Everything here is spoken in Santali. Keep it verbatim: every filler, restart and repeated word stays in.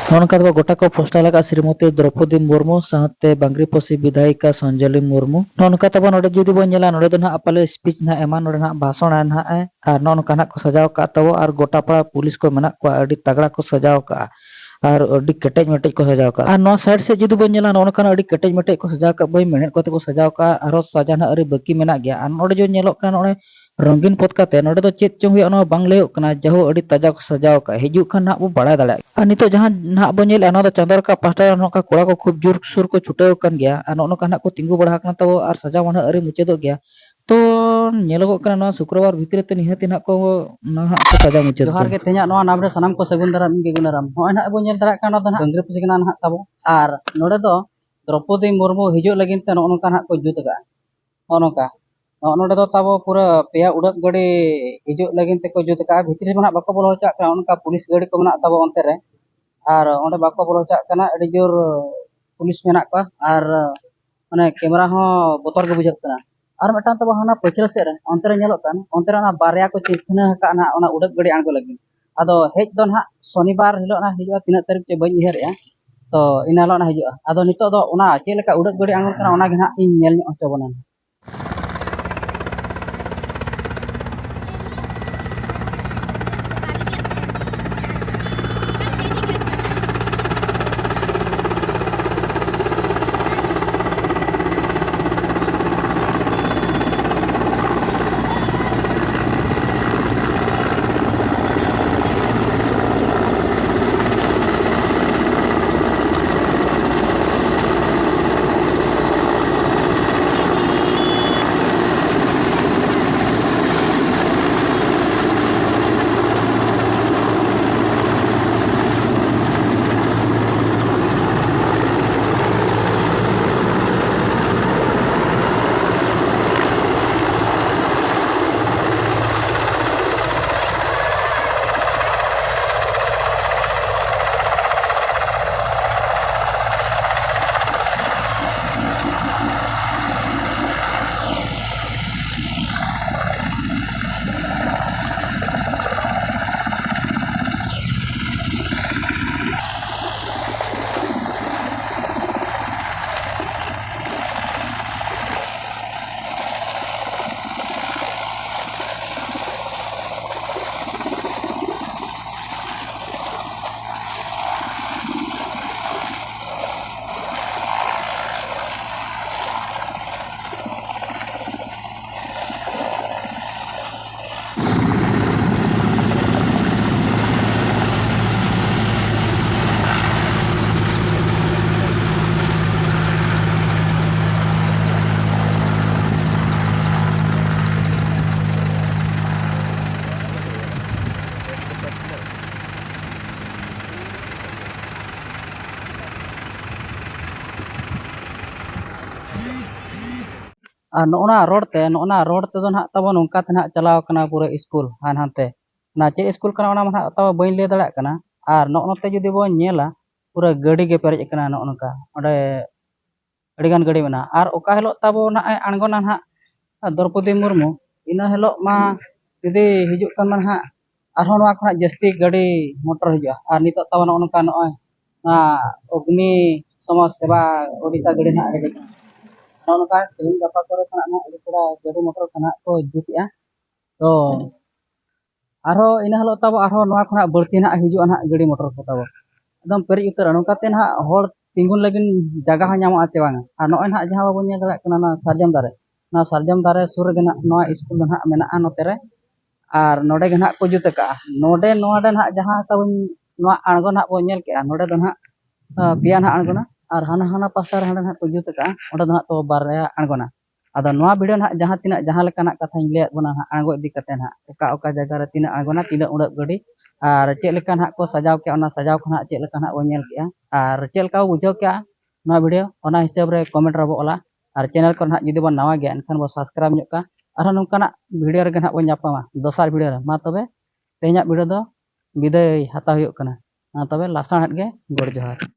ᱱᱚᱜᱼᱚ ᱱᱚᱝᱠᱟ ᱛᱟᱵᱚ ᱜᱚᱴᱟ ᱠᱚ ᱯᱳᱥᱴᱟᱨ ᱞᱟᱜᱟᱜᱼᱟ ᱥᱨᱤᱢᱚᱛᱤ ᱫᱨᱚᱯᱚᱫᱤ ᱢᱩᱨᱢᱩ ᱥᱟᱶᱛᱮ ᱵᱟᱝᱜᱽᱨᱤᱯᱚᱥᱤ ᱵᱤᱫᱷᱟᱭᱤᱠᱟ ᱥᱚᱧᱡᱚᱞᱤ ᱢᱩᱨᱢᱩ᱾ ᱱᱚᱜᱼᱚ ᱱᱚᱝᱠᱟ ᱛᱟᱵᱚ ᱱᱚᱰᱮ ᱡᱩᱫᱤ ᱵᱚᱱ ᱧᱮᱞᱟ, ᱱᱚᱰᱮ ᱫᱚ ᱱᱟᱦᱟᱜ ᱯᱟᱞᱮ ᱥᱯᱤᱪ ᱱᱟᱦᱟᱜ ᱮᱢᱟ, ᱱᱚᱰᱮ ᱱᱟᱦᱟᱜ ᱵᱷᱟᱥᱚᱱ ᱟᱭ ᱱᱟᱦᱟᱜ ᱮ, ᱟᱨ ᱱᱚᱜᱼᱚ ᱱᱚᱝᱠᱟ ᱱᱟᱦᱟᱜ ᱠᱚ ᱥᱟᱡᱟᱣ ᱟᱠᱟᱫ ᱛᱟᱵᱚ, ᱟᱨ ᱜᱚᱴᱟ ᱯᱟᱲᱟ ᱯᱩᱞᱤᱥ ᱠᱚ ᱢᱮᱱᱟᱜ ᱠᱚᱣᱟ, ᱟᱹᱰᱤ ᱛᱟᱜᱲᱟ ᱠᱚ ᱥᱟᱡᱟᱣ ᱟᱠᱟᱫᱼᱟ ᱟᱨ ᱟᱹᱰᱤ ᱠᱮᱴᱮᱡ ᱢᱮᱴᱮᱡ ᱠᱚ ᱥᱟᱡᱟᱣ ᱟᱠᱟᱫᱼᱟ᱾ ᱟᱨ ᱱᱚᱣᱟ ᱥᱟᱭᱤᱰ ᱥᱮᱫ ᱡᱩᱫᱤ ᱵᱚᱱ ᱧᱮᱞᱟ, ᱱᱚᱜᱼᱚ ᱱᱚᱝᱠᱟᱱᱟᱜ ᱟᱹᱰᱤ ᱠᱮᱴᱮᱡ ᱢᱮᱴᱮᱡ ᱠᱚ ᱥᱟᱡᱟᱣ ᱟᱠᱟᱫ ᱵᱚᱭ ᱢᱮᱲᱦᱮᱫ ᱠᱚᱛᱮ ᱠᱚ ᱥᱟᱡᱟᱣ ᱟᱠᱟᱫᱼᱟ, ᱟᱨᱦᱚᱸ ᱥᱟᱡᱟᱣ ᱱᱟᱦᱟᱜ ᱟᱹᱣᱨᱤ ᱵᱟᱹᱠᱤ ᱢᱮᱱᱟᱜ ᱜᱮᱭᱟ᱾ ᱟᱨ ᱱᱚᱰᱮ ᱡᱩᱫᱤ ᱧᱮᱞᱚᱜ ᱠᱟᱱᱟ, ᱱᱚᱜᱼᱚᱭ ᱨᱚᱝᱜᱤᱱ ᱯᱚᱛᱠᱟ ᱛᱮ ᱱᱚᱰᱮ ᱫᱚ ᱪᱮᱫ ᱪᱚᱝ ᱦᱩᱭᱩᱜᱼᱟ, ᱱᱚᱣᱟ ᱵᱟᱝ ᱞᱟᱹᱭᱚᱜ ᱠᱟᱱᱟ, ᱡᱟᱦᱳ ᱟᱹᱰᱤ ᱛᱟᱡᱟ ᱠᱚ ᱥᱟᱡᱟᱣ ᱟᱠᱟᱫᱼᱟ, ᱦᱤᱡᱩᱜ ᱠᱷᱟᱱ ᱱᱟᱦᱟᱜ ᱵᱚ ᱵᱟᱲᱟᱭ ᱫᱟᱲᱮᱭᱟᱜᱼᱟ᱾ ᱟᱨ ᱱᱤᱛᱚᱜ ᱡᱟᱦᱟᱸ ᱱᱟᱦᱟᱜ ᱵᱚ ᱧᱮᱞᱮᱫᱼᱟ, ᱱᱚᱣᱟ ᱫᱚ ᱪᱟᱸᱫᱚ ᱨᱟᱠᱟᱵ ᱯᱟᱦᱴᱟ ᱨᱮ ᱱᱚᱝᱠᱟ ᱠᱚᱲᱟ ᱠᱚ ᱠᱷᱩᱵ ᱡᱳᱨ ᱥᱳᱨ ᱠᱚ ᱪᱷᱩᱴᱟᱹᱣ ᱟᱠᱟᱱ ᱜᱮᱭᱟ, ᱟᱨ ᱱᱚᱜᱼᱚ ᱱᱚᱝᱠᱟ ᱱᱟᱦᱟᱜ ᱠᱚ ᱛᱤᱸᱜᱩ ᱵᱟᱲᱟ ᱟᱠᱟᱱᱟ ᱛᱟᱵᱚ, ᱟᱨ ᱥᱟᱡᱟᱣ ᱢᱟ ᱱᱟᱦᱟᱜ ᱟᱹᱣᱨᱤ ᱢᱩᱪᱟᱹᱫᱚᱜ ᱜᱮᱭᱟ᱾ ᱛᱚ ᱧᱮᱞᱚᱜᱚᱜ ᱠᱟᱱᱟ, ᱱᱚᱣᱟ ᱥᱩᱠᱨᱚᱵᱟᱨ ᱵᱷᱤᱛᱨᱤ ᱛᱮ ᱱᱤᱦᱟᱹᱛ ᱱᱟᱦᱟᱜ ᱠᱚ, ᱱᱟᱦᱟᱜ ᱠᱚ ᱥᱟᱡᱟᱣ ᱢᱩᱪᱟᱹᱫ ᱡᱚᱦᱟᱨ ᱜᱮᱭᱟ᱾ ᱜᱮ, ᱛᱮᱦᱮᱧᱟᱜ ᱱᱚᱣᱟ ᱱᱟᱢ ᱨᱮ ᱥᱟᱱᱟᱢ ᱠᱚ ᱥᱟᱹᱜᱩᱱ ᱫᱟᱨᱟᱢ, ᱤᱧ ᱜᱮ ᱜᱩᱱᱟᱨᱟᱢ᱾ ᱱᱚᱜᱼᱚᱭ ᱱᱟᱦᱟᱜ ᱵᱚᱱ ᱧᱮᱞ ᱫᱟᱲᱮᱭᱟᱜ ᱠᱟᱱᱟ, ᱱᱚᱣᱟ ᱫᱚ ᱱᱟᱦᱟᱜ ᱰᱟᱹᱝᱨᱤ ᱯᱩᱥᱤ ᱠᱟᱱᱟ ᱱᱟᱦᱟᱜ ᱛᱟᱵᱚ, ᱟᱨ ᱱᱚᱰᱮ ᱫᱚ ᱫᱨᱚᱯᱚᱫᱤ ᱢᱩᱨᱢᱩ ᱦᱤᱡᱩᱜ ᱞᱟᱹᱜᱤᱫ ᱛᱮ ᱱᱚᱜᱼᱚ ᱱᱚᱝᱠᱟ ᱱᱟᱦᱟᱜ ᱠᱚ ᱡᱩᱛ ᱟᱠᱟᱫᱼᱟ᱾ ᱱᱚᱜᱼᱚ ᱱᱚᱝᱠᱟ᱾ ᱱᱚᱜᱼᱚ ᱱᱚᱰᱮ ᱫᱚ ᱛᱟᱵᱚ ᱯᱩᱨᱟᱹ ᱯᱮᱭᱟ ᱩᱰᱟᱹᱜ ᱜᱟᱹᱰᱤ ᱦᱤᱡᱩᱜ ᱞᱟᱹᱜᱤᱫ ᱛᱮᱠᱚ ᱡᱩᱛ ᱟᱠᱟᱫᱼᱟ᱾ ᱵᱷᱤᱛᱨᱤ ᱨᱮ ᱱᱟᱦᱟᱜ ᱵᱟᱠᱚ ᱵᱚᱞᱚ ᱦᱚᱪᱚᱣᱟᱜ ᱠᱟᱱᱟ᱾ ᱚᱱᱠᱟ ᱯᱩᱞᱤᱥ ᱜᱟᱹᱰᱤ ᱠᱚ ᱢᱮᱱᱟᱜ ᱛᱟᱵᱚ ᱚᱱᱛᱮ ᱨᱮ᱾ ᱟᱨ ᱚᱸᱰᱮ ᱵᱟᱠᱚ ᱵᱚᱞᱚ ᱦᱚᱪᱚᱣᱟᱜ ᱠᱟᱱᱟ᱾ ᱟᱹᱰᱤ ᱡᱳᱨ ᱯᱩᱞᱤᱥ ᱢᱮᱱᱟᱜ ᱠᱚᱣᱟ᱾ ᱟᱨ ᱢᱟᱱᱮ ᱠᱮᱢᱮᱨᱟ ᱦᱚᱸ ᱵᱚᱛᱚᱨ ᱜᱮ ᱵᱩᱡᱷᱟᱹᱜ ᱠᱟᱱᱟ᱾ ᱟᱨ ᱢᱤᱫᱴᱟᱝ ᱛᱟᱵᱚ ᱦᱟᱱᱟ ᱯᱟᱹᱪᱷᱞᱟᱹ ᱥᱮᱫ ᱨᱮ, ᱚᱱᱛᱮ ᱨᱮ ᱧᱮᱞᱚᱜ ᱠᱟᱱ, ᱚᱱᱛᱮ ᱨᱮ ᱚᱱᱟ ᱵᱟᱨᱭᱟ ᱠᱚ ᱪᱤᱱᱦᱟᱹ ᱟᱠᱟᱫ ᱱᱟᱦᱟᱜ ᱚᱱᱟ ᱩᱰᱟᱹᱜ ᱜᱟᱹᱰᱤ ᱟᱬᱜᱚ ᱞᱟᱹᱜᱤᱫ᱾ ᱟᱫᱚ ᱦᱮᱡ ᱫᱚ ᱱᱟᱦᱟᱜ ᱥᱚᱱᱤᱵᱟᱨ ᱦᱤᱞᱳᱜ ᱱᱟᱦᱟᱜ ᱦᱤᱡᱩᱜᱼᱟ, ᱛᱤᱱᱟᱹᱜ ᱛᱟᱹᱨᱤᱠᱷ ᱪᱚ ᱵᱟᱹᱧ ᱩᱭᱦᱟᱹᱨᱮᱜᱼᱟ᱾ ᱛᱚ ᱤᱱᱟᱹ ᱦᱤᱞᱳᱜ ᱱᱟᱦᱟᱜ ᱦᱤᱡᱩᱜᱼᱟ᱾ ᱟᱫᱚ ᱱᱤᱛᱚᱜ ᱫᱚ ᱚᱱᱟ ᱪᱮᱫ ᱞᱮᱠᱟ ᱩᱰᱟᱹᱜ ᱜᱟᱹᱰᱤ ᱟᱬᱜᱚᱱ ᱠᱟᱱᱟ, ᱚᱱᱟ ᱜᱮ ᱱᱟᱦᱟᱜ ᱤᱧ ᱧᱮᱞ ᱧᱚᱜ ᱦᱚᱪᱚ ᱵᱚᱱᱟ᱾ ᱟᱨ ᱱᱚᱜᱼᱚ ᱱᱟ ᱨᱳᱰ ᱛᱮ, ᱱᱚᱜᱼᱚ ᱱᱟ ᱨᱳᱰ ᱛᱮᱫᱚ ᱱᱟᱦᱟᱜ ᱛᱟᱵᱚ ᱱᱚᱝᱠᱟ ᱛᱮ ᱱᱟᱦᱟᱜ ᱪᱟᱞᱟᱣ ᱠᱟᱱᱟ ᱯᱩᱨᱟᱹ ᱥᱠᱩᱞ ᱦᱟᱱ ᱦᱟᱱᱛᱮ᱾ ᱚᱱᱟ ᱪᱮᱫ ᱥᱠᱩᱞ ᱠᱟᱱᱟ ᱚᱱᱟ ᱢᱟ ᱱᱟᱦᱟᱜ ᱛᱟᱵᱚ ᱵᱟᱹᱧ ᱞᱟᱹᱭ ᱫᱟᱲᱮᱭᱟᱜ ᱠᱟᱱᱟ᱾ ᱟᱨ ᱱᱚᱜᱼᱚ ᱱᱚᱛᱮ ᱡᱩᱫᱤ ᱵᱚᱱ ᱧᱮᱞᱟ, ᱯᱩᱨᱟᱹ ᱜᱟᱹᱰᱤ ᱜᱮ ᱯᱮᱨᱮᱡ ᱟᱠᱟᱱᱟ ᱱᱚᱜᱼᱚ ᱱᱚᱝᱠᱟ᱾ ᱚᱸᱰᱮ ᱟᱹᱰᱤᱜᱟᱱ ᱜᱟᱹᱰᱤ ᱢᱮᱱᱟᱜᱼᱟ᱾ ᱟᱨ ᱚᱠᱟ ᱦᱤᱞᱳᱜ ᱛᱟᱵᱚ ᱱᱟᱦᱟᱜ ᱮ ᱟᱬᱜᱚᱱᱟ ᱱᱟᱦᱟᱜ ᱫᱨᱚᱯᱚᱫᱤ ᱢᱩᱨᱢᱩ, ᱤᱱᱟᱹ ᱦᱤᱞᱳᱜ ᱢᱟ ᱡᱩᱫᱤ ᱦᱤᱡᱩᱜ ᱠᱟᱱ ᱢᱟ ᱱᱟᱦᱟᱜ, ᱟᱨᱦᱚᱸ ᱱᱚᱣᱟ ᱠᱷᱚᱱᱟᱜ ᱡᱟᱹᱥᱛᱤ ᱜᱟᱹᱰᱤ ᱢᱚᱴᱚᱨ ᱦᱤᱡᱩᱜᱼᱟ᱾ ᱟᱨ ᱱᱤᱛᱚᱜ ᱛᱟᱵᱚ ᱱᱚᱜᱼᱚ ᱱᱚᱝᱠᱟ ᱱᱚᱜᱼᱚᱭ ᱱᱚᱣᱟ ᱚᱜᱽᱱᱤ ᱥᱚᱢᱟᱡᱽ ᱥᱮᱵᱟ ᱳᱰᱤᱥᱟ ᱜᱟᱹᱰᱤ ᱱᱟᱦᱟᱜ ᱦᱮᱡ ᱟᱠᱟᱱᱟ᱾ ᱱᱚᱜᱼᱚ ᱱᱚᱝᱠᱟ ᱛᱮᱦᱮᱧ ᱜᱟᱯᱟ ᱠᱚᱨᱮ ᱠᱷᱚᱱᱟᱜ ᱱᱟᱦᱟᱜ ᱟᱹᱰᱤ ᱛᱷᱚᱲᱟ ᱜᱟᱹᱰᱤ ᱢᱚᱴᱚᱨ ᱠᱚ ᱱᱟᱦᱟᱜ ᱠᱚ ᱡᱩᱛᱮᱜᱼᱟ᱾ ᱛᱚ ᱟᱨᱦᱚᱸ ᱤᱱᱟᱹ ᱦᱤᱞᱳᱜ ᱛᱟᱵᱚ ᱟᱨᱦᱚᱸ ᱱᱚᱣᱟ ᱠᱷᱚᱱᱟᱜ ᱵᱟᱹᱲᱛᱤ ᱱᱟᱦᱟᱜ ᱦᱤᱡᱩᱜᱼᱟ ᱱᱟᱦᱟᱜ ᱜᱟᱹᱰᱤ ᱢᱚᱴᱚᱨ ᱠᱚ ᱛᱟᱵᱚ᱾ ᱮᱠᱫᱚᱢ ᱯᱮᱨᱮᱡ ᱩᱛᱟᱹᱨᱟ᱾ ᱱᱚᱝᱠᱟᱛᱮ ᱱᱟᱦᱟᱜ ᱦᱚᱲ ᱛᱤᱸᱜᱩᱱ ᱞᱟᱹᱜᱤᱫ ᱡᱟᱭᱜᱟ ᱦᱚᱸ ᱧᱟᱢᱚᱜᱼᱟ ᱪᱮ ᱵᱟᱝᱟ? ᱟᱨ ᱱᱚᱜᱼᱚᱭ ᱱᱟᱦᱟᱜ ᱡᱟᱦᱟᱸ ᱵᱟᱵᱚᱱ ᱧᱮᱞ ᱫᱟᱲᱮᱭᱟᱜ ᱠᱟᱱᱟ, ᱱᱚᱣᱟ ᱥᱟᱨᱡᱚᱢ ᱫᱟᱨᱮ, ᱱᱚᱣᱟ ᱥᱟᱨᱡᱚᱢ ᱫᱟᱨᱮ ᱥᱩᱨ ᱨᱮᱜᱮ ᱱᱟᱦᱟᱜ ᱱᱚᱣᱟ ᱥᱠᱩᱞ ᱫᱚ ᱱᱟᱦᱟᱜ ᱢᱮᱱᱟᱜᱼᱟ ᱱᱚᱛᱮ ᱨᱮ᱾ ᱟᱨ ᱱᱚᱰᱮ ᱜᱮ ᱱᱟᱦᱟᱜ ᱠᱚ ᱡᱩᱛ ᱟᱠᱟᱜᱼᱟ᱾ ᱱᱚᱰᱮ, ᱱᱚᱰᱮ ᱱᱟᱦᱟᱜ ᱡᱟᱦᱟᱸ ᱛᱟᱵᱚᱱ ᱱᱚᱣᱟ ᱟᱬᱜᱚ ᱱᱟᱦᱟᱜ ᱵᱚᱱ ᱧᱮᱞ ᱠᱮᱜᱼᱟ, ᱱᱚᱰᱮ ᱫᱚ ᱱᱟᱦᱟᱜ, ᱟ, ᱯᱮᱭᱟ ᱱᱟᱦᱟᱜ ᱟᱬᱜᱚᱱᱟ᱾ ᱟᱨ ᱦᱟᱱᱟ, ᱦᱟᱱᱟ ᱯᱟᱥᱴᱟ ᱨᱮ ᱦᱟᱸᱰᱮ ᱱᱟᱦᱟᱜ ᱠᱚ ᱡᱩᱛ ᱟᱠᱟᱜᱼᱟ, ᱚᱸᱰᱮ ᱫᱚ ᱱᱟᱦᱟᱜ ᱛᱚ ᱵᱟᱨᱭᱟ ᱟᱬᱜᱚᱱᱟ᱾ ᱟᱫᱚ ᱱᱚᱣᱟ ᱵᱷᱤᱰᱤᱭᱳ ᱱᱟᱦᱟᱜ ᱡᱟᱦᱟᱸ ᱛᱤᱱᱟᱹᱜ ᱡᱟᱦᱟᱸ ᱞᱮᱠᱟᱱᱟᱜ ᱠᱟᱛᱷᱟᱧ ᱞᱟᱹᱭᱟᱫ ᱵᱚᱱᱟ ᱱᱟᱦᱟᱜ ᱟᱬᱜᱚ ᱤᱫᱤ ᱠᱟᱛᱮ ᱱᱟᱦᱟᱜ, ᱚᱠᱟ ᱚᱠᱟ ᱡᱟᱭᱜᱟ ᱨᱮ ᱛᱤᱱᱟᱹᱜ ᱟᱬᱜᱚᱱᱟ, ᱛᱤᱱᱟᱹᱜ ᱩᱰᱟᱹᱜ ᱜᱟᱹᱰᱤ, ᱟᱨ ᱪᱮᱫ ᱞᱮᱠᱟ ᱱᱟᱦᱟᱜ ᱠᱚ ᱥᱟᱡᱟᱣ ᱠᱮᱜᱼᱟ, ᱚᱱᱟ ᱥᱟᱡᱟᱣ ᱠᱚ ᱱᱟᱦᱟᱜ ᱪᱮᱫ ᱞᱮᱠᱟ ᱱᱟᱦᱟᱜ ᱵᱚᱱ ᱧᱮᱞ ᱠᱮᱜᱼᱟ, ᱟᱨ ᱪᱮᱫ ᱞᱮᱠᱟ ᱵᱚ ᱵᱩᱡᱷᱟᱹᱣ ᱠᱮᱜᱼᱟ ᱱᱚᱣᱟ ᱵᱷᱤᱰᱤᱭᱳ, ᱚᱱᱟ ᱦᱤᱥᱟᱹᱵ ᱨᱮ ᱠᱚᱢᱮᱱᱴ ᱨᱮᱵᱚ ᱚᱞᱟ᱾ ᱟᱨ ᱪᱮᱱᱮᱞ ᱠᱚᱨᱮ ᱱᱟᱦᱟᱜ ᱡᱩᱫᱤ ᱵᱚᱱ ᱱᱟᱣᱟ ᱜᱮᱭᱟ, ᱮᱱᱠᱷᱟᱱ ᱵᱚ ᱥᱟᱵᱥᱠᱨᱟᱭᱤᱵᱽ ᱧᱚᱜ ᱠᱟᱜᱼᱟ᱾ ᱟᱨᱦᱚᱸ ᱱᱚᱝᱠᱟᱱᱟᱜ ᱵᱷᱤᱰᱤᱭᱳ ᱨᱮᱜᱮ ᱱᱟᱦᱟᱜ ᱵᱚᱱ ᱧᱟᱯᱟᱢᱟ ᱫᱚᱥᱟᱨ ᱵᱷᱤᱰᱤᱭᱳ ᱨᱮ᱾ ᱢᱟ ᱛᱚᱵᱮ ᱛᱮᱦᱮᱧᱟᱜ ᱵᱷᱤᱰᱤᱭᱳ ᱫᱚ ᱵᱤᱫᱟᱹᱭ ᱦᱟᱛᱟᱣ ᱦᱩᱭᱩᱜ ᱠᱟᱱᱟ᱾ ᱢᱟ ᱛᱚᱵᱮ ᱞᱟᱥᱟᱲᱦᱮᱫ ᱜᱮ ᱜᱚᱰ ᱡᱚᱦᱟᱨ᱾